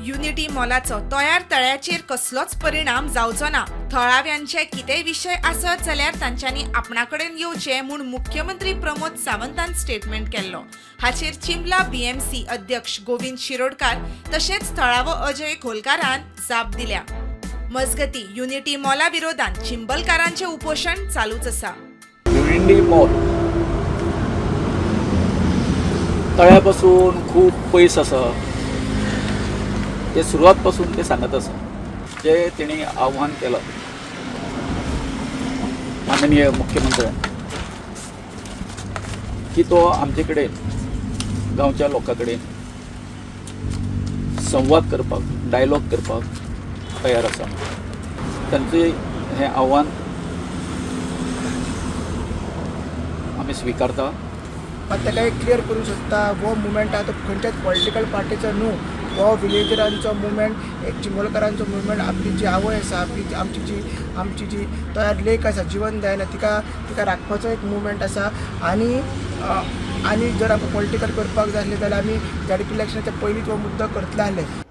Unity मॉलाचो तयार तळ्याचेर कसलोच परिणाम जावचो ना. थळाव्यांचे कितेंय विशय आसत जाल्यार तांच्यांनी आपणा कडेन येवचें म्हूण मुख्यमंत्री प्रमोद सावंतान स्टेटमेंट केल्लो. हाचेर चिंबला बीएमसी अध्यक्ष गोविंद शिरोडकार तशेंच थळावो अजय खोलकारान जाप दिल्या. मजगती, युनिटी मॉला विरोधात चिंबलकारांचें उपोशण चालूच आसा. युनिटी मॉल तळ्या पासून खूब पयस आसा, ते सुरवात पासून ते सांगत आसा. जे तेणी आव्हान केलां माननीय मुख्यमंत्र्यान की तो आमचे कडेन, गांवच्या लोकां कडेन संवाद करपाक, डायलॉग करपाक तयार आसा, तांचे हें आव्हान आमी स्विकारता. मात ताका एक क्लियर करूंक सोदता, हो मुवमेंट आहा तो खंयच्याच पॉलिटिकल पार्टीचो न्हू. हो विलेजरांचो मुवमेंट, एक चिंबलकारांचो मुवमेंट. आपली जी आवय आसा, आपली आमची जी तयार लेक आसा, जिवन जायना, तिका तिका राखपाचो एक मुवमेंट आसा. आनी जर आमकां पॉलिटिकल करपाक जाय आसलें जाल्यार आमी झाडपी इलेक्शनाच्या पयलींच हो मुद्दो करतले आसले.